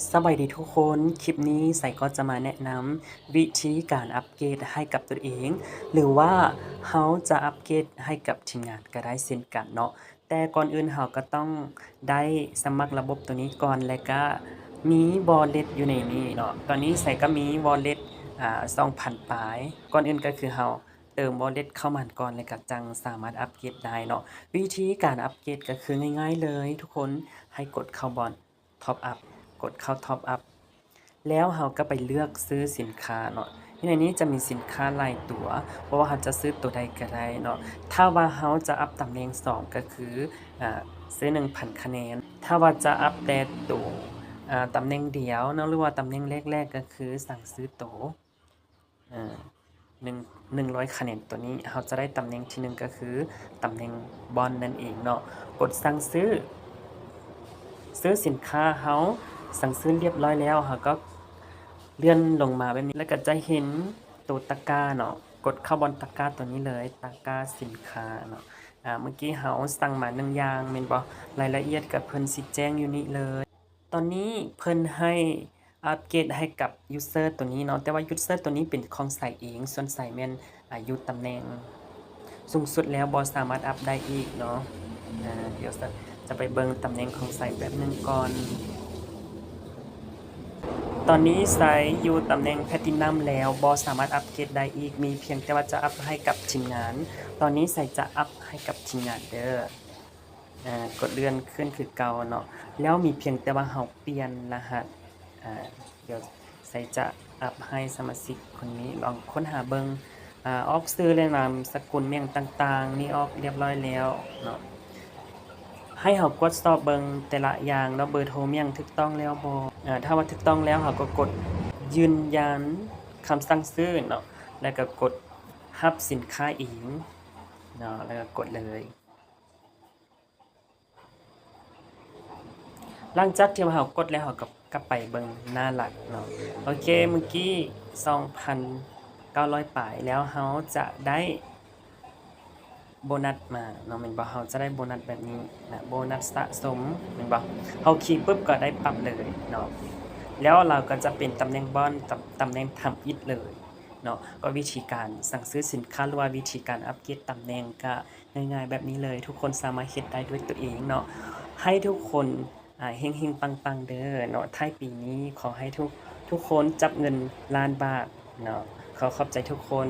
ສະບາຍດີທຸກຄົນ, ຄລິບນີ້ໄຊກໍຈະມາແນະນຳວິທີການອັບເກຣດໃຫ້ກັບຕົວເອງ ຫຼືວ່າເຮົາຈະອັບເກຣດໃຫ້ກັບທີມງານກໍໄດ້ເຊັ່ນກັນເນາະ. ແຕ່ກ່ອນອື່ນເຮົາກໍຕ້ອງໄດ້ສະໝັກລະບົບຕົວນີ້ກ່ອນ ແລະກະມີວໍເລັດຢູ່ໃນນີ້ເນາະ. ຕອນນີ້ໄຊກໍມີວໍເລັດ ອາ ສອງພັນປາຍ. ກ່ອນອື່ນກໍຄືເຮົາເຕີມວໍເລັດເຂົ້າມາກ່ອນ ແລະກະຈັ່ງສາມາດອັບເກຣດໄດ້ເນາະ. ວິທີການອັບເກຣດກໍຄືງ່າຍໆເລີຍທຸກຄົນ, ໃຫ້ກົດເຂົ້າບ່ອນ Top Up ກົດເຂົ້າ Top Up ແລ້ວເຮົາກໍໄປເລືອກຊື້ສິນຄ້າເນາະ. ຢູ່ໃນນີ້ຈະມີສິນຄ້າຫຼາຍຕົວ, ບໍ່ວ່າເຮົາຈະຊື້ຕົວໃດກໍໄດ້ເນາະ. ຖ້າວ່າເຮົາຈະອັບຕຳແໜ່ງສອງກໍຄື ອາ ຊື້ໜຶ່ງພັນຄະແນນ. ຖ້າວ່າຈະອັບແຕ່ໂຕ ອາ ຕຳແໜ່ງດຽວເນາະ ຫຼືວ່າຕຳແໜ່ງແລກໆ ກໍຄືສັ່ງຊື້ໂຕ ອາ ໜຶ່ງ ໜຶ່ງຮ້ອຍຄະແນນ. ຕົວນີ້ເຮົາຈະໄດ້ຕຳແໜ່ງທີໜຶ່ງ ກໍຄືຕຳແໜ່ງບອນນັ້ນເອງເນາະ. ກົດສັ່ງຊື້ ຊື້ສິນຄ້າເຮົາສັ່ງຊື້ລຽບຮ້ອຍແລ້ວ ເຮົາກໍເລື່ອນລົງມາແບບນີ້ ແລ້ວກໍຈະເຫັນໂຕຕະກ້າເນາະ. ກົດເຂົ້າບ່ອນຕະກ້າຕົວນີ້ເລີຍ, ຕະກ້າສິນຄ້າເນາະ. ອາ ເມື່ອກີ້ເຮົາສັ່ງມາໜຶ່ງຢ່າງແມ່ນບໍ່? ລາຍລະອຽດກໍເພິ່ນຊິແຈ້ງຢູ່ນີ້ເລີຍ. ຕອນນີ້ເພິ່ນໃຫ້ອັບເກຣດໃຫ້ກັບຢູເຊີຕົວນີ້ເນາະ, ແຕ່ວ່າຢູເຊີຕົວນີ້ເປັນຂອງໄຊເອງ, ສ່ວນໄຊແມ່ນ ອາ ຢູ່ຕຳແໜ່ງສູງສຸດແລ້ວ ບໍ່ສາມາດອັບໄດ້ອີກເນາະ. ອາ ດຽວຈະໄປເບິ່ງຕຳແໜ່ງຂອງໄຊແປັບໜຶ່ງກ່ອນ. ຕອນນີ້ໄຊຢູ່ຕຳແໜ່ງແພທິນນຳແລ້ວ ບໍ່ສາມາດອັບເກຣດໄດ້ອີກ, ມີພຽງແຕ່ວ່າຈະອັບໃຫ້ກັບທີມງານ. ຕອນນີ້ໄຊຈະອັບໃຫ້ກັບທີມງານເດີ້. ອາ ກົດເລື່ອນຂຶ້ນຄືເກົ່າເນາະ, ແລ້ວມີພຽງແຕ່ວ່າເຮົາປ່ຽນລະຫັດ. ອາ ດຽວໄຊຈະອັບໃຫ້ສະມາຊິກຄົນນີ້. ລອງຄົ້ນຫາເບິ່ງ ອາ ອອກຊື່ ແລະ ນາມສະກຸນແມ່ນຫຍັງຕ່າງໆ ນີ້ອອກລຽບຮ້ອຍແລ້ວເນາະ. ໃຫ້ເຮົາກວດສອບເບິ່ງແຕ່ລະຢ່າງເນາະ, ເບີໂທແມ່ນຫຍັງຖືກຕ້ອງແລ້ວບໍ່. ອາ ຖ້າວ່າຖືກຕ້ອງແລ້ວ ເຮົາກໍກົດຢືນຢັນຄຳສັ່ງຊື້ເນາະ, ແລ້ວກໍກົດຮັບສິນຄ້າເອງເນາະ, ແລ້ວກໍກົດເລີຍ. ຫຼັງຈາກທີ່ວ່າເຮົາກົດແລ້ວ ເຮົາກໍກັບໄປເບິ່ງໜ້າຫຼັກເນາະ. ໂອເຄ ມື້ກີ້ສອງພັນເກົ້າຮ້ອຍປາຍ ແລ້ວເຮົາຈະໄດ້ໂບນັດມາເນາະ ແມ່ນບໍ່? ເຮົາຈະໄດ້ໂບນັດແບບນີ້ນະ, ໂບນັດສະສົມ ແມ່ນບໍ່? ເຮົາຄີປຶບກໍໄດ້ປັບເລີຍເນາະ, ແລ້ວລາວກໍຈະເປັນຕຳແໜ່ງບອນ ຕຳ ຕຳແໜ່ງທຳອິດເລີຍເນາະ. ກໍວິທີການສັ່ງຊື້ສິນຄ້າ ຫຼືວ່າວິທີການອັບເກຣດຕຳແໜ່ງ ກໍ ງ່າຍໆແບບນີ້ເລີຍ, ທຸກຄົນສາມາດເຮັດໄດ້ດ້ວຍຕົວເອງເນາະ. ໃຫ້ທຸກຄົນ ອາ ເຮັງໆປັງໆເດີເນາະ, ທ້າຍປີນີ້ຂໍໃຫ້ທຸກ ທຸກຄົນຈັບເງິນລ້ານບາດເນາະ. ຂໍຂອບໃຈທຸກຄົນ.